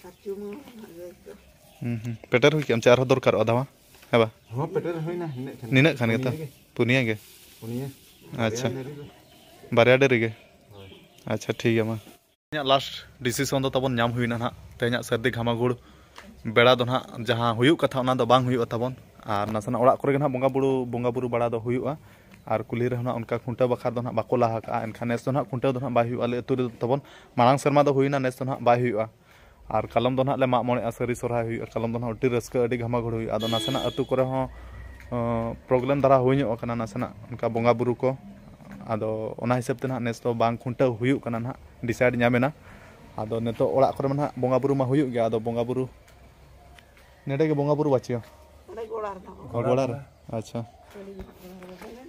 ᱠᱟᱪᱩ ᱢᱟ ᱱᱟᱦᱟᱜ ᱜᱟᱹᱭ ᱫᱚ᱾ ᱦᱩᱸ, ᱦᱩᱸ᱾ ᱯᱮᱴᱮᱨ ᱦᱩᱭ ᱠᱮᱜᱼᱟᱢ ᱪᱮ ᱟᱨᱦᱚᱸ ᱫᱚᱨᱠᱟᱨᱚᱜᱼᱟ ᱫᱷᱟᱣᱟ? ᱦᱮᱸ ᱵᱟ? ᱦᱚᱸ, ᱯᱮᱴᱮᱨ ᱦᱩᱭᱱᱟ ᱱᱤᱱᱟᱹᱜ ᱠᱷᱟᱱ ᱜᱮ᱾ ᱱᱤᱱᱟᱹᱜ ᱠᱷᱟᱱ ᱜᱮᱛᱚ? ᱯᱩᱱᱭᱟᱹ ᱜᱮ᱾ ᱯᱩᱱᱭᱟᱹ ᱜᱮ? ᱯᱩᱱᱭᱟᱹ᱾ ᱟᱪᱪᱷᱟ᱾ ᱵᱟᱨᱭᱟ ᱰᱟᱹᱨᱤ ᱜᱮ? ᱵᱟᱨᱭᱟ ᱰᱟᱹᱨᱤ ᱜᱮ? ᱦᱳᱭ᱾ ᱟᱪᱪᱷᱟ, ᱴᱷᱤᱠ ᱜᱮᱭᱟ ᱢᱟ᱾ ᱤᱧᱟᱹᱜ ᱞᱟᱥᱴ ᱰᱤᱥᱤᱥᱚᱱ ᱫᱚ ᱛᱟᱵᱚᱱ ᱧᱟᱢ ᱦᱩᱭᱱᱟ ᱱᱟᱦᱟᱜ᱾ ᱛᱮᱦᱮᱧᱟᱜ ᱥᱟᱹᱨᱫᱤ ᱜᱷᱟᱢᱟᱜᱩᱲ ᱵᱮᱲᱟ ᱫᱚ ᱱᱟᱦᱟᱜ ᱡᱟᱦᱟᱸ ᱦᱩᱭᱩᱜ ᱠᱟᱛᱷᱟ, ᱚᱱᱟ ᱫᱚ ᱵᱟᱝ ᱦᱩᱭᱩᱜᱼᱟ ᱛᱟᱵᱚᱱ᱾ ᱟᱨ ᱱᱟᱥᱮᱱᱟᱜ ᱚᱲᱟᱜ ᱠᱚᱨᱮ ᱜᱮ ᱱᱟᱦᱟᱜ ᱵᱚᱸᱜᱟ ᱵᱩᱨᱩ, ᱵᱚᱸᱜᱟ ᱵᱩᱨᱩ ᱵᱟᱲᱟ ᱫᱚ ᱦᱩᱭᱩᱜᱼᱟ᱾ ᱟᱨ ᱠᱩᱞᱦᱤ ᱨᱮᱦᱚᱸ ᱱᱟᱦᱟᱜ ᱚᱱᱠᱟ ᱠᱷᱩᱱᱴᱟᱹᱣ ᱵᱟᱠᱷᱨᱟ ᱫᱚ ᱱᱟᱦᱟᱜ ᱵᱟᱠᱚ ᱞᱟᱦᱟ ᱠᱟᱜᱼᱟ᱾ ᱮᱱᱠᱷᱟᱱ ᱱᱮᱥ ᱫᱚ ᱱᱟᱦᱟᱜ ᱠᱷᱩᱱᱴᱟᱹᱣ ᱫᱚ ᱱᱟᱦᱟᱜ ᱵᱟᱭ ᱦᱩᱭᱩᱜᱼᱟ ᱟᱞᱮ ᱟᱹᱛᱩ ᱨᱮᱫᱚ ᱛᱟᱵᱚᱱ᱾ ᱢᱟᱲᱟᱝ ᱥᱮᱨᱢᱟ ᱫᱚ ᱦᱩᱭᱱᱟ, ᱱᱮᱥ ᱫᱚ ᱱᱟᱦᱟᱜ ᱵᱟᱭ ᱦᱩᱭᱩᱜᱼᱟ᱾ ᱟᱨ ᱠᱟᱞᱚᱢ ᱫᱚ ᱱᱟᱦᱟᱜ ᱞᱮ ᱢᱟᱜ ᱢᱚᱬᱮᱜᱼᱟ, ᱥᱟᱹᱨᱤ ᱥᱚᱨᱦᱟᱭ ᱦᱩᱭᱩᱜᱼᱟ᱾ ᱠᱟᱞᱚᱢ ᱫᱚ ᱱᱟᱦᱟᱜ ᱟᱹᱰᱤ ᱨᱟᱹᱥᱠᱟᱹ, ᱟᱹᱰᱤ ᱜᱷᱟᱢᱟᱜᱷᱩᱲ ᱦᱩᱭᱩᱜᱼᱟ᱾ ᱟᱫᱚ ᱱᱟᱥᱮᱱᱟᱜ ᱟᱹᱛᱩ ᱠᱚᱨᱮ ᱦᱚᱸ, ᱚᱸ, ᱯᱨᱚᱵᱞᱮᱢ ᱫᱷᱟᱨᱟ ᱦᱩᱭ ᱧᱚᱜ ᱟᱠᱟᱱᱟ ᱱᱟᱥᱮᱱᱟᱜ ᱚᱱᱠᱟ ᱵᱚᱸᱜᱟ ᱵᱩᱨᱩ ᱠᱚ᱾ ᱟᱫᱚ ᱚᱱᱟ ᱦᱤᱥᱟᱹᱵ ᱛᱮ ᱱᱟᱦᱟᱜ ᱱᱮᱥ ᱫᱚ ᱵᱟᱝ ᱠᱷᱩᱱᱴᱟᱹᱣ ᱦᱩᱭᱩᱜ ᱠᱟᱱᱟ ᱱᱟᱦᱟᱜ, ᱰᱤᱥᱟᱭᱤᱰ ᱧᱟᱢ ᱮᱱᱟ᱾ ᱟᱫᱚ ᱱᱤᱛᱚᱜ ᱚᱲᱟᱜ ᱠᱚᱨᱮ ᱢᱟ ᱱᱟᱦᱟᱜ ᱵᱚᱸᱜᱟ ᱵᱩᱨᱩ ᱢᱟ ᱦᱩᱭᱩᱜ ᱜᱮᱭᱟ, ᱟᱫᱚ ᱵᱚᱸᱜᱟ ᱵᱩᱨᱩ ᱱᱚᱰᱮ ᱜᱮ ᱵᱚᱸᱜᱟ ᱵᱩᱨᱩ ᱵᱟᱪᱮᱭᱟ᱾ ᱚᱸᱰᱮ ᱜᱚᱲᱟ ᱨᱮ ᱛᱟᱵᱚᱱ᱾ ᱚ, ᱜᱚᱲᱟ ᱨᱮ᱾ ᱟᱪᱪᱷᱟ᱾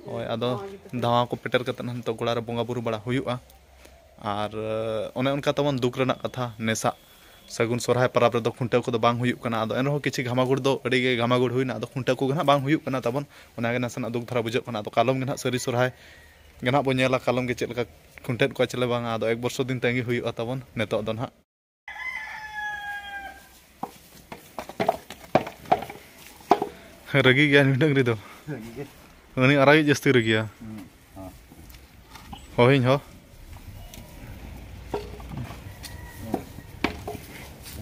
ᱦᱳᱭ, ᱟᱫᱚ ᱫᱷᱟᱣᱟ ᱠᱚ ᱯᱮᱴᱮᱨ ᱠᱟᱛᱮ ᱱᱟᱦᱟᱜ ᱱᱤᱛᱚᱜ ᱜᱚᱲᱟ ᱨᱮ ᱵᱚᱸᱜᱟ ᱵᱩᱨᱩ ᱵᱟᱲᱟ ᱦᱩᱭᱩᱜᱼᱟ᱾ ᱟᱨ, ᱚᱱᱮ ᱚᱱᱠᱟ ᱛᱟᱵᱚᱱ ᱫᱩᱠ ᱨᱮᱱᱟᱜ ᱠᱟᱛᱷᱟ, ᱱᱮᱥᱟᱜ ᱥᱟᱹᱜᱩᱱ ᱥᱚᱨᱦᱟᱭ ᱯᱚᱨᱚᱵᱽ ᱨᱮᱫᱚ ᱠᱷᱩᱱᱴᱟᱹᱣ ᱠᱚᱫᱚ ᱵᱟᱝ ᱦᱩᱭᱩᱜ ᱠᱟᱱᱟ᱾ ᱟᱫᱚ ᱮᱱᱨᱮᱦᱚᱸ ᱠᱤᱪᱷᱤ ᱜᱷᱟᱢᱟᱜᱩᱲ ᱫᱚ ᱟᱹᱰᱤ ᱜᱮ ᱜᱷᱟᱢᱟᱜᱩᱲ ᱦᱩᱭᱱᱟ᱾ ᱟᱫᱚ ᱠᱷᱩᱱᱴᱟᱹᱣ ᱠᱚᱜᱮ ᱱᱟᱦᱟᱜ ᱵᱟᱝ ᱦᱩᱭᱩᱜ ᱠᱟᱱᱟ ᱛᱟᱵᱚᱱ, ᱚᱱᱟᱜᱮ ᱱᱟᱥᱮᱱᱟᱜ ᱫᱩᱠ ᱫᱷᱟᱨᱟ ᱵᱩᱡᱷᱟᱹᱜ ᱠᱟᱱᱟ᱾ ᱟᱫᱚ ᱠᱟᱞᱚᱢ ᱜᱮ ᱱᱟᱦᱟᱜ ᱥᱟᱹᱨᱤ ᱥᱚᱨᱦᱟᱭ ᱜᱮ ᱱᱟᱦᱟᱜ ᱵᱚᱱ ᱧᱮᱞᱟ, ᱠᱟᱞᱚᱢ ᱜᱮ ᱪᱮᱫ ᱞᱮᱠᱟ ᱠᱷᱩᱱᱴᱟᱹᱣ ᱠᱚᱣᱟ ᱪᱮᱞᱮ ᱵᱟᱝᱟ᱾ ᱟᱫᱚ ᱮᱠ ᱵᱚᱨᱥᱚ ᱫᱤᱱ ᱛᱟᱺᱜᱤ ᱦᱩᱭᱩᱜᱼᱟ ᱛᱟᱵᱚᱱ ᱱᱤᱛᱚᱜ ᱫᱚ ᱱᱟᱦᱟᱜ᱾ ᱨᱟᱹᱜᱤ ᱜᱮᱭᱟ ᱱᱩᱭ ᱰᱟᱹᱝᱨᱤ ᱫᱚ᱾ ᱨᱟᱹᱜᱤ ᱜᱮ᱾ ᱩᱱᱤ ᱟᱨᱟᱜ ᱜᱮ ᱡᱟᱹᱥᱛᱤ ᱨᱟᱹᱜᱤᱭᱟ᱾ ᱦᱩᱸ, ᱦᱚᱸ᱾ ᱦᱳᱭ, ᱤᱧ ᱦᱚᱸ᱾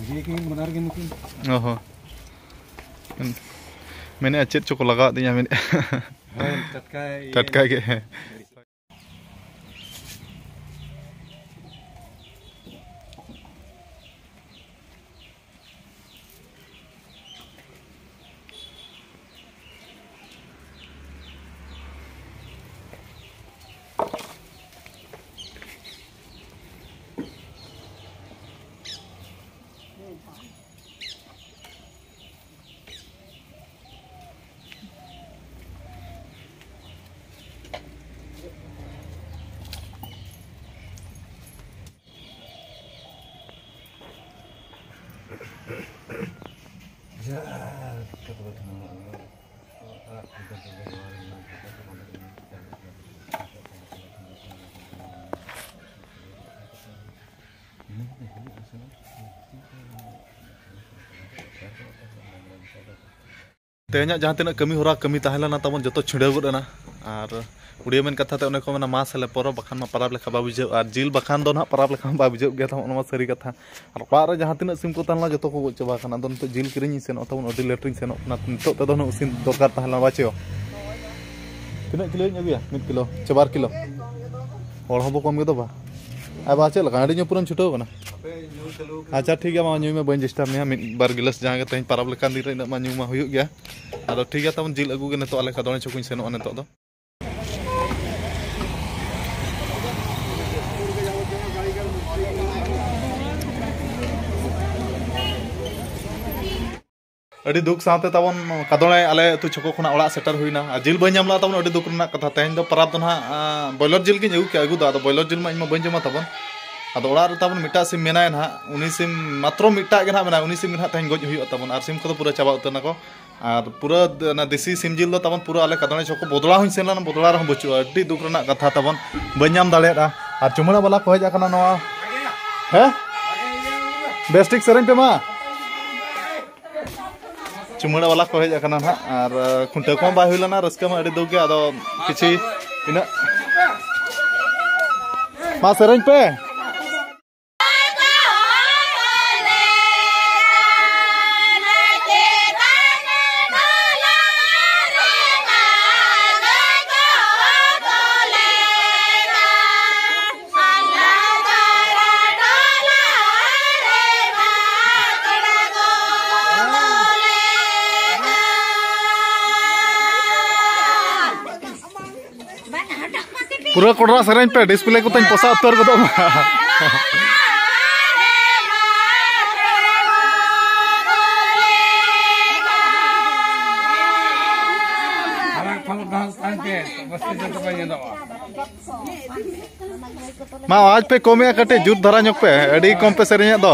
ᱨᱟᱹᱜᱤ ᱠᱤᱱ ᱵᱟᱱᱟᱨ ᱜᱮ ᱱᱩᱠᱤᱱ᱾ ᱚ ᱦᱚᱸ᱾ ᱢᱮᱱᱮᱫᱼᱟ, ᱪᱮᱫ ᱪᱚᱠᱚ ᱞᱟᱜᱟᱣᱟᱫᱤᱧᱟ ᱢᱮᱱᱮᱫᱼᱟ᱾ ᱦᱮᱸ, ᱴᱟᱴᱠᱟ ᱤᱭᱟᱹ ᱴᱟᱴᱠᱟ ᱜᱮ, ᱦᱮᱸ᱾ ᱛᱮᱦᱮᱧᱟᱜ ᱡᱟᱦᱟᱸ ᱛᱤᱱᱟᱹᱜ ᱠᱟᱹᱢᱤ ᱦᱚᱨᱟ ᱠᱟᱹᱢᱤ ᱛᱟᱦᱮᱸ ᱞᱮᱱᱟ ᱛᱟᱵᱚᱱ, ᱡᱚᱛᱚ ᱪᱷᱤᱰᱟᱹᱣ ᱜᱚᱫ ᱮᱱᱟ᱾ ᱟᱨ ᱩᱲᱤᱭᱟᱹ ᱢᱮᱱ ᱠᱟᱛᱷᱟ ᱛᱮ ᱚᱱᱮ ᱠᱚ ᱢᱮᱱᱟ, "ᱢᱟ ᱥᱮᱞᱮ ᱯᱚᱨᱚᱵᱽ ᱵᱟᱠᱷᱟᱱ ᱢᱟ ᱯᱟᱨᱟᱵᱽ ᱞᱮᱠᱟ ᱵᱟᱭ ᱵᱩᱡᱷᱟᱹᱜᱼᱟ", ᱟᱨ ᱡᱤᱞ ᱵᱟᱠᱷᱟᱱ ᱫᱚ ᱱᱟᱦᱟᱜ ᱯᱟᱨᱟᱵᱽ ᱞᱮᱠᱟ ᱦᱚᱸ ᱵᱟᱭ ᱵᱩᱡᱷᱟᱹᱜ ᱜᱮᱭᱟ ᱛᱟᱵᱚᱱ, ᱚᱱᱟ ᱢᱟ ᱥᱟᱹᱨᱤ ᱠᱟᱛᱷᱟ᱾ ᱟᱨ ᱚᱲᱟᱜ ᱨᱮ ᱡᱟᱦᱟᱸ ᱛᱤᱱᱟᱹᱜ ᱥᱤᱢ ᱠᱚ ᱛᱟᱦᱮᱸ ᱞᱮᱱᱟ, ᱡᱚᱛᱚ ᱠᱚ ᱜᱚᱡ ᱪᱟᱵᱟ ᱟᱠᱟᱱᱟ᱾ ᱟᱫᱚ ᱱᱤᱛᱚᱜ ᱡᱤᱞ ᱠᱤᱨᱤᱧ ᱤᱧ ᱥᱮᱱᱚᱜ ᱛᱟᱵᱚᱱ, ᱟᱹᱰᱤ ᱞᱮᱴ ᱨᱤᱧ ᱥᱮᱱᱚᱜ ᱠᱟᱱᱟ᱾ ᱱᱤᱛᱚᱜ ᱛᱮᱫᱚ ᱦᱩᱱᱟᱹᱝ ᱤᱥᱤᱱ ᱫᱚᱨᱠᱟᱨ ᱛᱟᱦᱮᱸ ᱞᱮᱱᱟ, ᱵᱟᱪᱚ? ᱛᱤᱱᱟᱹᱜ ᱠᱤᱞᱳᱧ ᱟᱹᱜᱩᱭᱟ? ᱢᱤᱫ ᱠᱤᱞᱳ ᱪᱮ ᱵᱟᱨ ᱠᱤᱞᱳ? ᱦᱚᱲ ᱦᱚᱸ ᱵᱚ ᱠᱚᱢ ᱜᱮᱫᱚ ᱵᱟ᱾ ᱟᱨ ᱵᱟ, ᱪᱮᱫ ᱞᱮᱠᱟ? ᱦᱟᱺᱰᱤ ᱧᱩ ᱯᱩᱨᱟᱹᱢ ᱪᱷᱩᱴᱟᱹᱣ ᱠᱟᱱᱟ? ᱟᱪᱪᱷᱟ, ᱴᱷᱤᱠ ᱜᱮᱭᱟ, ᱢᱟ ᱧᱩᱭ ᱢᱮ, ᱵᱟᱹᱧ ᱰᱤᱥᱴᱟᱵᱽ ᱢᱮᱭᱟ᱾ ᱢᱤᱫ ᱵᱟᱨ ᱜᱤᱞᱟᱹᱥ ᱡᱟᱦᱟᱸ ᱜᱮ ᱛᱮᱦᱮᱧ ᱯᱟᱨᱟᱵᱽ ᱞᱮᱠᱟᱱ ᱫᱤᱱ ᱨᱮ ᱤᱱᱟᱹᱜ ᱢᱟ ᱧᱩ ᱢᱟ ᱦᱩᱭᱩᱜ ᱜᱮᱭᱟ᱾ ᱟᱫᱚ ᱴᱷᱤᱠ ᱜᱮᱭᱟ, ᱛᱟᱵᱚᱱ ᱡᱤᱞ ᱟᱹᱜᱩ ᱜᱮ ᱱᱤᱛᱚᱜ ᱟᱞᱮ ᱠᱷᱟᱫᱚᱲ ᱪᱚᱠᱚᱧ ᱥᱮᱱᱚᱜᱼᱟ ᱱᱤᱛᱚᱜ ᱫᱚ᱾ ᱟᱹᱰᱤ ᱫᱩᱠ ᱥᱟᱶᱛᱮ ᱛᱟᱵᱚᱱ ᱠᱟᱫᱚᱲᱟᱭ ᱟᱞᱮ ᱟᱹᱛᱩ ᱪᱷᱚᱠᱚ ᱠᱷᱚᱱᱟᱜ ᱚᱲᱟᱜ ᱥᱮᱴᱮᱨ ᱦᱩᱭᱱᱟ᱾ ᱟᱨ ᱡᱤᱞ ᱵᱟᱹᱧ ᱧᱟᱢ ᱞᱮᱫᱟ ᱛᱟᱵᱚᱱ, ᱟᱹᱰᱤ ᱫᱩᱠ ᱨᱮᱱᱟᱜ ᱠᱟᱛᱷᱟ᱾ ᱛᱮᱦᱮᱧ ᱫᱚ ᱯᱟᱨᱟᱵᱽ ᱫᱚ ᱱᱟᱦᱟᱜ, ᱟᱸ, ᱵᱚᱭᱞᱟᱨ ᱡᱤᱞ ᱜᱤᱧ ᱟᱹᱜᱩ ᱠᱮᱜᱼᱟ, ᱟᱹᱜᱩ ᱫᱚ, ᱟᱫᱚ ᱵᱚᱭᱞᱟᱨ ᱡᱤᱞ ᱢᱟ ᱤᱧ ᱢᱟ ᱵᱟᱹᱧ ᱡᱚᱢᱟ ᱛᱟᱵᱚᱱ᱾ ᱟᱫᱚ ᱚᱲᱟᱜ ᱨᱮ ᱛᱟᱵᱚᱱ ᱢᱤᱫᱴᱟᱜ ᱥᱤᱢ ᱢᱮᱱᱟᱭᱟ ᱱᱟᱦᱟᱜ, ᱩᱱᱤ ᱥᱤᱢ ᱢᱟᱛᱨᱚ ᱢᱤᱫᱴᱟᱜ ᱜᱮ ᱱᱟᱦᱟᱜ ᱢᱮᱱᱟᱭᱟ, ᱩᱱᱤ ᱥᱤᱢ ᱜᱮ ᱱᱟᱦᱟᱜ ᱛᱮᱦᱮᱧ ᱜᱚᱡ ᱦᱩᱭᱩᱜᱼᱟ ᱛᱟᱵᱚᱱ᱾ ᱟᱨ ᱥᱤᱢ ᱠᱚᱫᱚ ᱯᱩᱨᱟᱹ ᱪᱟᱵᱟ ᱩᱛᱟᱹᱨ ᱱᱟᱠᱚ᱾ ᱟᱨ ᱯᱩᱨᱟᱹ ᱫ-, ᱚᱱᱟ ᱫᱮᱥᱤ ᱥᱤᱢ ᱡᱤᱞ ᱫᱚ ᱛᱟᱵᱚᱱ ᱯᱩᱨᱟᱹ ᱟᱞᱮ ᱠᱟᱫᱚᱲᱮ ᱪᱷᱚᱠᱚ ᱵᱚᱫᱽᱲᱟ ᱦᱚᱸᱧ ᱥᱮᱱ ᱞᱮᱱᱟ, ᱵᱚᱫᱽᱲᱟ ᱨᱮᱦᱚᱸ ᱵᱟᱹᱪᱩᱜᱼᱟ᱾ ᱟᱹᱰᱤ ᱫᱩᱠ ᱨᱮᱱᱟᱜ ᱠᱟᱛᱷᱟ ᱛᱟᱵᱚᱱ, ᱵᱟᱹᱧ ᱧᱟᱢ ᱫᱟᱲᱮᱭᱟᱫᱼᱟ᱾ ᱟᱨ ᱪᱩᱢᱟᱹᱲᱟ ᱵᱟᱞᱟ ᱠᱚ ᱦᱮᱡ ᱟᱠᱟᱱᱟ ᱱᱚᱣᱟ, ᱦᱮᱸ, ᱵᱮᱥ ᱴᱷᱤᱠ ᱥᱮᱨᱮᱧ ᱯᱮ ᱢᱟ᱾ ᱪᱩᱢᱟᱹᱲᱟ ᱵᱟᱞᱟ ᱠᱚ ᱦᱮᱡ ᱟᱠᱟᱱᱟ ᱱᱟᱦᱟᱜ, ᱟᱨ, ᱟᱸ, ᱠᱷᱩᱱᱴᱟᱹᱣ ᱠᱚᱦᱚᱸ ᱵᱟᱭ ᱦᱩᱭ ᱞᱮᱱᱟ, ᱨᱟᱹᱥᱠᱟᱹ ᱢᱟ ᱟᱹᱰᱤ ᱫᱩᱠ ᱜᱮ᱾ ᱟᱫᱚ ᱠᱤᱪᱷᱤ ᱤᱱᱟᱹᱜ, ᱢᱟ ᱥᱮᱨᱮᱧ ᱯᱮ᱾ ᱯᱩᱨᱟᱹ ᱠᱚᱰᱨᱟ ᱥᱮᱨᱮᱧ ᱯᱮ, ᱰᱤᱥᱯᱞᱮ ᱠᱚᱛᱮᱧ ᱯᱚᱥᱟᱜ ᱩᱛᱟᱹᱨ ᱜᱚᱫᱚᱜ ᱢᱟ᱾ ᱢᱟᱨᱟᱝ ᱠᱷᱚᱱ ᱫᱚ ᱥᱟᱶᱛᱮ ᱵᱟᱥᱛᱤ ᱫᱚ ᱛᱚᱵᱮ ᱧᱮᱞᱚᱜᱼᱟ᱾ ᱢᱟ, ᱟᱣᱟᱡᱽ ᱯᱮ ᱠᱚᱢᱮᱜᱼᱟ, ᱠᱟᱹᱴᱤᱡ ᱡᱩᱛ ᱫᱷᱟᱨᱟ ᱧᱚᱜ ᱯᱮ, ᱟᱹᱰᱤ ᱠᱚᱢ ᱯᱮ ᱥᱮᱨᱮᱧᱮᱫ ᱫᱚ᱾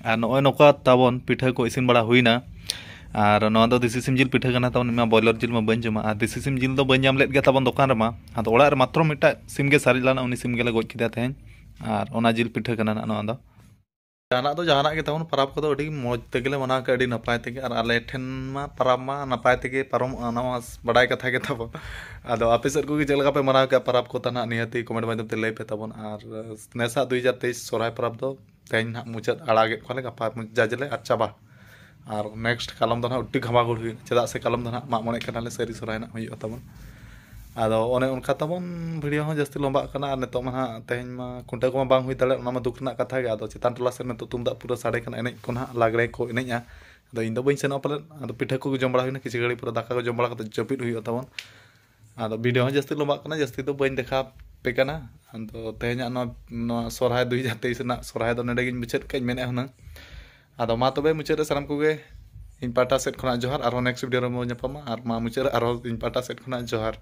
ᱟᱨ ᱱᱚᱜᱼᱚᱭ ᱱᱚᱝᱠᱟ ᱛᱟᱵᱚᱱ ᱯᱤᱴᱷᱟᱹ ᱠᱚ ᱤᱥᱤᱱ ᱵᱟᱲᱟ ᱦᱩᱭᱱᱟ᱾ ᱟᱨ ᱱᱚᱣᱟ ᱫᱚ ᱫᱮᱥᱤ ᱥᱤᱢ ᱡᱤᱞ ᱯᱤᱴᱷᱟᱹ ᱠᱟᱱᱟ ᱛᱟᱵᱚᱱ, ᱤᱧ ᱢᱟ ᱵᱚᱭᱞᱟᱨ ᱡᱤᱞ ᱢᱟ ᱵᱟᱹᱧ ᱡᱚᱢᱟ᱾ ᱟᱨ ᱫᱮᱥᱤ ᱥᱤᱢ ᱡᱤᱞ ᱫᱚ ᱵᱟᱹᱧ ᱧᱟᱢ ᱞᱮᱫ ᱜᱮᱭᱟ ᱛᱟᱵᱚᱱ ᱫᱚᱠᱟᱱ ᱨᱮᱢᱟ᱾ ᱟᱫᱚ ᱚᱲᱟᱜ ᱨᱮ ᱢᱟᱛᱨᱚ ᱢᱤᱫᱴᱟᱝ ᱥᱤᱢ ᱜᱮ ᱥᱟᱨᱮᱡ ᱞᱮᱱᱟ, ᱩᱱᱤ ᱥᱤᱢ ᱜᱮᱞᱮ ᱜᱚᱡ ᱠᱮᱫᱮᱭᱟ ᱛᱮᱦᱮᱧ᱾ ᱟᱨ ᱚᱱᱟ ᱡᱤᱞ ᱯᱤᱴᱷᱟᱹ ᱠᱟᱱᱟ ᱱᱟᱜ ᱱᱚᱣᱟ ᱫᱚ᱾ ᱡᱟᱦᱟᱱᱟᱜ ᱫᱚ ᱡᱟᱦᱟᱱᱟᱜ ᱜᱮ ᱛᱟᱵᱚᱱ, ᱯᱚᱨᱚᱵᱽ ᱠᱚᱫᱚ ᱟᱹᱰᱤ ᱢᱚᱡᱽ ᱛᱮᱜᱮᱞᱮ ᱢᱟᱱᱟᱣ ᱠᱮᱫᱼᱟ, ᱟᱹᱰᱤ ᱱᱟᱯᱟᱭ ᱛᱮᱜᱮ᱾ ᱟᱨ ᱟᱞᱮ ᱴᱷᱮᱱ ᱢᱟ ᱯᱚᱨᱚᱵᱽ ᱢᱟ ᱱᱟᱯᱟᱭ ᱛᱮᱜᱮ ᱯᱟᱨᱚᱢᱚᱜᱼᱟ, ᱚᱱᱟ ᱢᱟ ᱵᱟᱰᱟᱭ ᱠᱟᱛᱷᱟ ᱜᱮ ᱛᱟᱵᱚᱱ᱾ ᱟᱫᱚ ᱟᱯᱮ ᱥᱮᱫ ᱠᱚᱜᱮ ᱪᱮᱫ ᱞᱮᱠᱟ ᱯᱮ ᱢᱟᱱᱟᱣ ᱠᱮᱫᱼᱟ ᱯᱚᱨᱚᱵᱽ ᱠᱚ, ᱛᱟᱦᱮᱱᱟ ᱱᱤᱦᱟᱹᱛᱤ ᱠᱚᱢᱮᱱᱴ ᱢᱟᱫᱽᱫᱷᱚᱢ ᱛᱮ ᱞᱟᱹᱭ ᱯᱮ ᱛᱟᱵᱚᱱ᱾ ᱟᱨ ᱱᱮᱥᱟᱜ ᱫᱩ ᱦᱟᱡᱟᱨ ᱛᱮᱭᱤᱥ ᱥᱚᱦᱨᱟᱭ ᱯᱚᱨᱚᱵᱽ ᱫᱚ ᱛᱮᱦᱮᱧ ᱱᱟᱦᱟᱜ ᱢᱩᱪᱟᱹᱫ ᱟᱲᱟᱜᱮᱫ ᱠᱚᱣᱟᱞᱮ, ᱜᱟᱯᱟ ᱡᱟᱡᱽᱞᱮ ᱟᱨ ᱪᱟᱵᱟ᱾ ᱟᱨ ᱱᱮᱠᱥᱴ ᱠᱟᱞᱚᱢ ᱫᱚ ᱱᱟᱦᱟᱜ ᱩᱴᱤ ᱜᱷᱟᱢᱟᱜᱷᱩᱲ ᱦᱩᱭᱩᱜᱼᱟ, ᱪᱮᱫᱟᱜ ᱥᱮ ᱠᱟᱞᱚᱢ ᱫᱚ ᱱᱟᱦᱟᱜ ᱢᱟᱜ ᱢᱚᱬᱮᱜ ᱠᱟᱱᱟᱞᱮ, ᱥᱟᱹᱨᱤ ᱥᱚᱦᱨᱟᱭ ᱱᱟᱦᱟᱜ ᱦᱩᱭᱩᱜᱼᱟ ᱛᱟᱵᱚᱱ᱾ ᱟᱫᱚ ᱚᱱᱮ ᱚᱱᱠᱟ ᱛᱟᱵᱚᱱ ᱵᱷᱤᱰᱤᱭᱳ ᱦᱚᱸ ᱡᱟᱹᱥᱛᱤ ᱞᱚᱢᱵᱟᱜ ᱠᱟᱱᱟ᱾ ᱟᱨ ᱱᱤᱛᱚᱜ ᱢᱟ ᱱᱟᱦᱟᱜ ᱛᱮᱦᱮᱧ ᱢᱟ ᱠᱷᱩᱱᱴᱟᱹᱣ ᱠᱚᱢᱟ ᱵᱟᱝ ᱦᱩᱭ ᱫᱟᱲᱮᱭᱟᱜ, ᱚᱱᱟ ᱢᱟ ᱫᱩᱠ ᱨᱮᱱᱟᱜ ᱠᱟᱛᱷᱟ ᱜᱮ᱾ ᱟᱫᱚ ᱪᱮᱛᱟᱱ ᱴᱚᱞᱟ ᱥᱮᱫ ᱱᱤᱛᱚᱜ ᱛᱩᱢᱫᱟᱜ ᱯᱩᱨᱟᱹ ᱥᱟᱰᱮ ᱠᱟᱱᱟ, ᱮᱱᱮᱡ ᱠᱚ ᱱᱟᱦᱟᱜ ᱞᱟᱜᱽᱲᱮ ᱠᱚ ᱮᱱᱮᱡᱼᱟ᱾ ᱟᱫᱚ ᱤᱧ ᱫᱚ ᱵᱟᱹᱧ ᱥᱮᱱᱚᱜᱼᱟ ᱯᱟᱞᱮᱫ, ᱟᱫᱚ ᱯᱤᱴᱷᱟᱹ ᱠᱚᱜᱮ ᱡᱚᱢ ᱵᱟᱲᱟ ᱦᱩᱭᱱᱟ, ᱠᱤᱪᱷᱩ ᱜᱷᱟᱹᱲᱤᱡ ᱯᱚᱨᱮ ᱫᱟᱠᱟ ᱠᱚ ᱡᱚᱢ ᱵᱟᱲᱟ ᱠᱟᱛᱮ ᱡᱟᱹᱯᱤᱫ ᱦᱩᱭᱩᱜᱼᱟ ᱛᱟᱵᱚᱱ᱾ ᱟᱫᱚ ᱵᱷᱤᱰᱤᱭᱳ ᱦᱚᱸ ᱡᱟᱹᱥᱛᱤ ᱞᱚᱢᱵᱟᱜ ᱠᱟᱱᱟ, ᱡᱟᱹᱥᱛᱤ ᱫᱚ ᱵᱟᱹᱧ ᱫᱮᱠᱷᱟᱣ ᱟᱯᱮ ᱠᱟᱱᱟ᱾ ᱟᱫᱚ ᱛᱮᱦᱮᱧᱟᱜ ᱱᱚᱣᱟ, ᱱᱚᱣᱟ ᱥᱚᱨᱦᱟᱭ ᱫᱩ ᱦᱟᱡᱟᱨ ᱛᱮᱭᱤᱥ ᱨᱮᱱᱟᱜ ᱥᱚᱨᱦᱟᱭ ᱫᱚ ᱱᱚᱰᱮ ᱜᱤᱧ ᱢᱩᱪᱟᱹᱫ ᱠᱟᱜᱼᱟᱧ ᱢᱮᱱᱮᱫᱼᱟ ᱦᱩᱱᱟᱹᱝ᱾ ᱟᱫᱚ ᱢᱟ ᱛᱚᱵᱮ ᱢᱩᱪᱟᱹᱫ ᱨᱮ ᱥᱟᱱᱟᱢ ᱠᱚᱜᱮ ᱤᱧ ᱯᱟᱦᱴᱟ ᱥᱮᱫ ᱠᱷᱚᱱᱟᱜ ᱡᱚᱦᱟᱨ, ᱟᱨᱦᱚᱸ ᱱᱮᱠᱥᱴ ᱵᱷᱤᱰᱤᱭᱳ ᱨᱮᱵᱚᱱ ᱧᱟᱯᱟᱢᱟ᱾ ᱟᱨ ᱢᱟ ᱢᱩᱪᱟᱹᱫ ᱨᱮ ᱟᱨᱦᱚᱸ ᱤᱧ ᱯᱟᱦᱴᱟ ᱥᱮᱫ ᱠᱷᱚᱱᱟᱜ ᱡᱚᱦᱟᱨ᱾